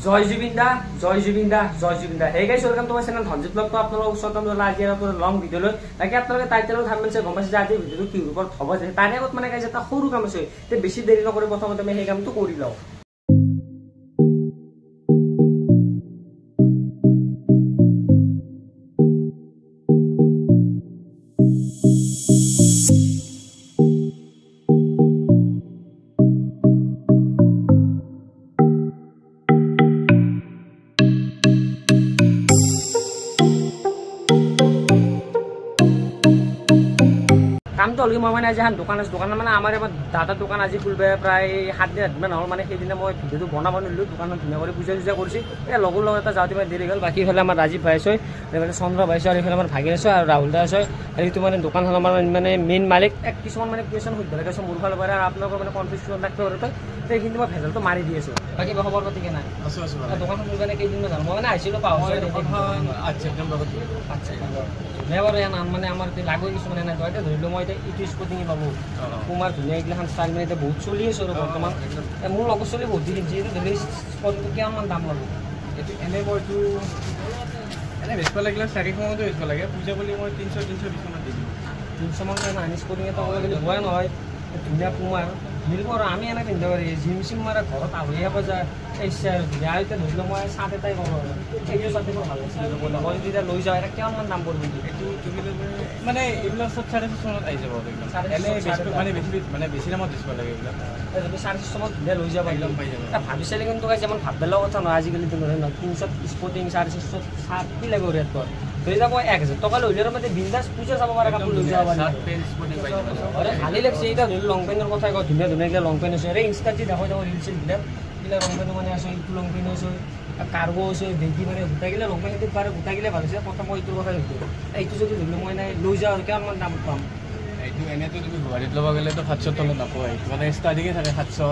Jay Zubeen da, Jay Zubeen da, Jay Zubeen da. Hey guys, welcome to my channel Dhanjit blog. তো আপোনালোকক স্বাগতম জনালো আজি এটা লং ভিডিঅ' লৈ। বাকী আপোনালোকে টাইটেলত থাম্বনেইল চাই গম পাইছে যে আজি ভিডিঅ'টো কি ওপৰত হ'ব। যে তাৰে আগত মানে গাইজ এটা সৰু কাম আছে, তে বেছি দেৰি নকৰি প্ৰথমতে আমি সেই কামটো কৰি লওঁ। কামটো হ'ল কি, মই মানে আজি এখন দোকান আছে, দোকানত মানে আমাৰ এবাৰ দাদাৰ দোকান আজি খুলিব প্ৰায় 7 দিন 8 দিনমান হ'ল। মানে সেইদিনা মই ভিডিঅ'টো বনাব নোৱাৰিলোঁ, দোকানত ধুনীয়া কৰি পূজা চূজা কৰিছে। এই লগৰ লগত এটা যাওঁতে মানে দেৰি হ'ল। বাকী ইফালে আমাৰ ৰাজীৱ ভাই আছে, এইফালে চন্দ্ৰ ভাই আছে, আৰু এইফালে আমাৰ ভাগিন আছে আৰু ৰাহুল দা আছে। আৰু এইটো মানে দোকানখন আমাৰ মানে মেইন মালিক। এক কিছুমান মানে কুৱেশ্যন সুধিব লাগে আছে মোৰ ফালৰ পৰা, আৰু আপোনালোকৰ মানে কনফিউজন থাকিব পাৰে, তো সেইখিনি মই ভেজালটো মাৰি দি আছোঁ। বাকী খবৰ পাতি কেনে? আছোঁ আছোঁ। দোকানখন খুলিব কেইদিনমান হ'ল? মই মানে আহিছিলোঁ পাহৰিছোঁ। আচ্ছা, ধুনীয়া বাৰু ইয়াৰ নাম মানে আমাৰ এতিয়া লাগৈ কিছুমান এনে এতিয়া ধৰি লওঁ মই এতিয়া ইটো স্পটিঙে পাব কুমাৰ ধুনীয়া এইগিলাখন ষ্টাইল মানে এতিয়া বহুত চলি আছে আৰু বৰ্তমান মোৰ লগৰ চলি বহুত দিন কিনছে। এইটো ধৰি স্পটিংটো কিমানমান দাম ল'ব? এইটো এনে মইতো এনে বেচিব লাগিলে 400 মানতে বেচিব লাগে, পূজা বুলি মই 300-320 মানত দি দিম। 300 মান আনি স্পটিং এটা ক'ব গ'লে বেয়া নহয়, ধুনীয়া কুমাৰ মিলিব আৰু আমি এনে পিন্ধিব পাৰি। জিম চিম মাৰা ঘৰত আলহী খাব যায় ইচ্ছা আৰু ধুনীয়া। এতিয়া ধৰি লওঁ মই চাৰ্ট এটাই ক'ব আৰু এইটো চাৰ্টে মোৰ ভাল লাগিছে, মই যদি এতিয়া লৈ যাওঁ এটা কিমানমান দাম পৰিব? এইটো তুমি মানে এইবিলাক চব 450 মানত আহি যাব। এনে মানে বেছি মানে বেছি দামত বেচিব লাগে এইবিলাক, যদি 450 মানত ধুনীয়া লৈ যাব একদম পাই যাব। ভাবিছিলে কিন্তু ইমান ভাব কথা নহয় আজিকালি নহয় নহয় 300 স্পটিং 450 চাৰ্ট কি লাগিব ৰেট কৰ ধৰি যাব 1000 টকা লৈ হ'লে মানে বিন্দাছ পূজা যাব পাৰে, কাপোৰ লৈ যাব পাৰে। আৰে ভালেই লাগছে। এতিয়া ধৰি লং পেণ্টৰ কথাই কওঁ, ধুনীয়া ধুনীয়া লং পেণ্ট আছে। আৰে ইনষ্টাত যি দেখুৱাই থাকোঁ ৰিল চিলবিলাক, এইবিলাক লং পেণ্টো মানে আছে, এইটো লং পেণ্টো আছে, কাৰ্গো আছে, বেগী মানে গোটাইগিলা লং পেণ্ট সেইটো পাৰে গোটাইগিলা ভাল হৈছে। প্ৰথম মই এইটোৰ কথাই সুধোঁ, এইটো যদি ধৰি লওঁ মই নাই লৈ যাওঁ আৰু কিমানমান দাম পাম? এইটো এনেইতো তুমি গুৱাহাটীত ল'ব গ'লেতো 700 তলত নাপোৱা, এইটো মানে ষ্টাৰ্টিঙে থাকে 700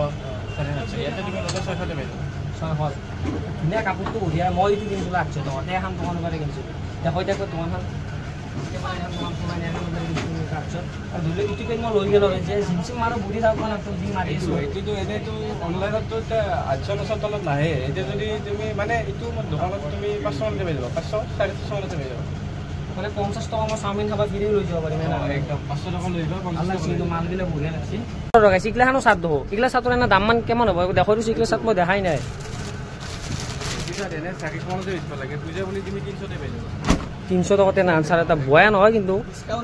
750, ইয়াতে তুমি ল'লে 600 পাই যাবা। 600 ধুনীয়া কাপোৰটো বঢ়িয়া। মই এইটো কিনিছিলোঁ 800 টকাতে, এখন দোকানৰ পৰা কিনিছিলোঁ। দেখুৱাই থাকোঁ দোকানখন আৰু ধৰি লওক ইটো পেণ্ট মই লৈ গ'লো যে জিম চিম মাৰো বুঢ়ী থাকোঁ না জিম মাৰি আছোঁ। এইটোতো এনেইতো অনলাইনততো এতিয়া 800 900 তলত নাহে। এতিয়া যদি তুমি মানে এইটো দোকানত তুমি 500 মানতে পাই যাবা, 500 450 মানতে পাই যাবা। মানে 50 টকা মই চাওমিন খাব ফ্ৰী লৈ যাব পাৰিম। একদম 500 টকা লৈ যাবা। ভাল লাগছে কিন্তু মালগিলা বঢ়িয়া লাগছে। লগাইছে এইগিলাখনো চাৰ্ট দেখো, এইগিলা চাৰ্টৰ এনে দাম মান কিমান হ'ব দেখুৱাই দিছোঁ। এইগিলা চাৰ্ট মই দেখাই নাই। এনে 400 মানতে বেচিব লাগে, পূজা বুলি তুমি 300 পাই যাবা। 300 টকাতে না চাৰ এটা বয়া নহয় কিন্তু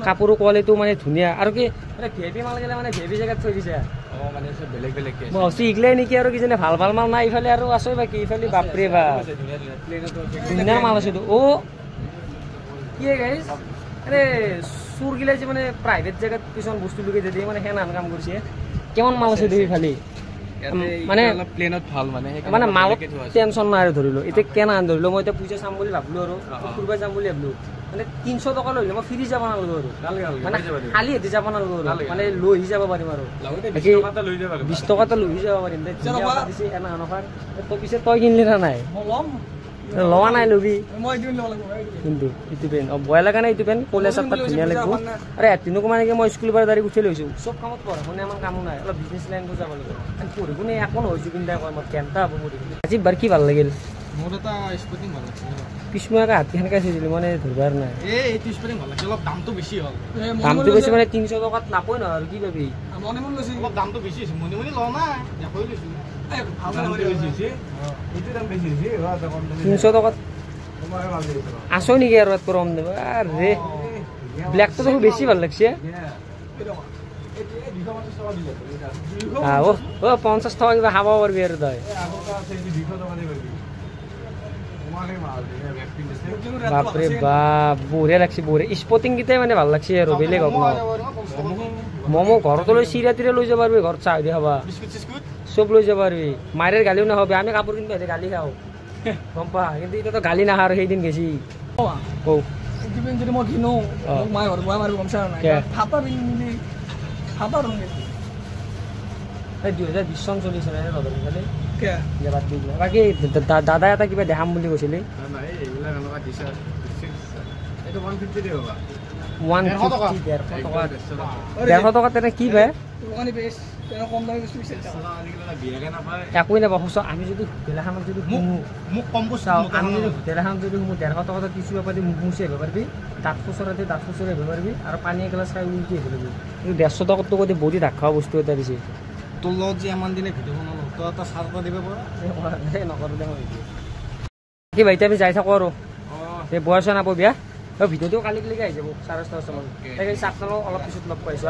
কাপোৰৰ কোৱালিটিও মানে ধুনীয়া। আৰু কি মানে ভি আই পি মাল গেলে মানে ভি আই পি জেগাত থৈ দিছে। মই ভাবছোঁ এইগিলাই নেকি আৰু কিজানি ভাল ভাল মাল নাই ইফালে আৰু আছে বাকী ইফালে বাপৰে বাপ ধুনীয়া মাল আছে। অ' কি গাইজ, আৰে চোৰগিলাই যে মানে প্ৰাইভেট জেগাত কিছুমান বস্তু লুকাই দিয়ে মানে সেনাহান কাম কৰিছে। কিমান মাল আছে দেই ইফালে মানে প্লেনত ভাল মানে মানে মালত টেনচন নাই আৰু ধৰি লওঁ এতিয়া কেনাহান ধৰি লওঁ মই এতিয়া পূজা চাম বুলি ভাবিলোঁ আৰু ফুৰিব যাম বুলি ভাবিলোঁ, মানে 300 টকা লৈ মই ফ্ৰী যাব নালাগো আৰু মানে খালী হেঁতি যাব নালাগো আৰু মানে লৈ আহি যাব পাৰিম আৰু 20 টকা এটা লৈ যাব পাৰিম। এনাহান অফাৰ। তই পিছে তই কিনিলি না নাই? লোৱা নাই, ল'বি কিন্তু এইটো পেণ্ট অ বয়া লগা নাই। এইটো পেণ্ট কলে চাৰ্টত ধুনীয়া লাগিব। আৰে এদিনকো মানে কি মই স্কুলৰ পৰা ডাইৰেক্ট উঠি লৈছোঁ, চব কামত পঢ়া শুনা ইমান কামো নাই, অলপ বিজনেছ লাইনটো যাব লাগিব। পঢ়ি শুনি একো নহয় জুবিন দাই কয় মই কেনটা হ'ব পঢ়ি। আজি বাৰ কি ভাল লাগিল? মোৰ এটা স্পটিং ভাল লাগিছে। পিছমুৱাকে হাতী সেনেকে চাইছিলি মানে ধৰিবাৰ নাই। এই এইটো স্পটিং ভাল লাগিছে, অলপ দামটো বেছি হ'ল। দামটো বেছি মানে 300 টকাত নাপায় নহয় আৰু কি পাবি? মনে মনে লৈছোঁ, অলপ দামটো বেছি হৈছে। মনে মনে লোৱা নাই, দেখুৱাই লৈছোঁ। 300 টকাত আছ নেকি আৰু ইয়াত কম দিব? আৰে ব্লেকটো দেখোন বেছি ভাল লাগছে। অ 50 টকা কিবা খাব পাৰিবি আৰু তই। বাপৰে বাপ বঢ়িয়া লাগছে, বঢ়িয়া স্পটিং কেইটাই মানে ভাল লাগছে আৰু বেলেগ হওক নহয়। ম'ম' ঘৰতো লৈ চিৰা তিৰা লৈ যাব পাৰিবি, ঘৰত চাহ দি খাবা চব লৈ যাব পাৰিবি। মায়েৰ গালিও নাখাবি, আমি কাপোৰ কিনিব আহিলে গালি খাওঁ গম পা, কিন্তু এতিয়াতো গালি নাখা আৰু সেইদিন গেছি। যদি মই কিনো মায়ে ঘৰত বহাই মাৰিব গম এই 2020 চন চলিছে বাকী দাদা এটা কিবা দেখাম বুলি কৈছিলি। 150 150 টকা 150 টকা তেনে কি ভাই? একোৱে নাপাওঁ সঁচা। আমি যদি হোটেল এখনত যদি আমি যদি হোটেল এখনত যদি সোমো 150 টকাত টিচু পেপাৰ দি মুখ মুচি আহিব পাৰিবি, দাঁত খুচৰাতে দাঁত খুচৰি আহিব পাৰিবি, আৰু পানী এগিলাচ খাই উল্টি আহিব লাগিব। কিন্তু 150 টকাততো কৰি বডি ঢাক খোৱা বস্তু এটা দিছে। তোৰ লগত যে ইমান দিনে ভিডিঅ' বনালো, তই এটা চাহ এটা দিব পাৰা? নকৰোঁ দে মই। বাকী ভাইটি আমি যাই থাকোঁ আৰু এই বয়স নাপাব বিয়া। ভিডিঅ'টো কালিলৈকে আহি যাব 10:30 মান। চাহ অলপ পিছত লগ পাইছোঁ।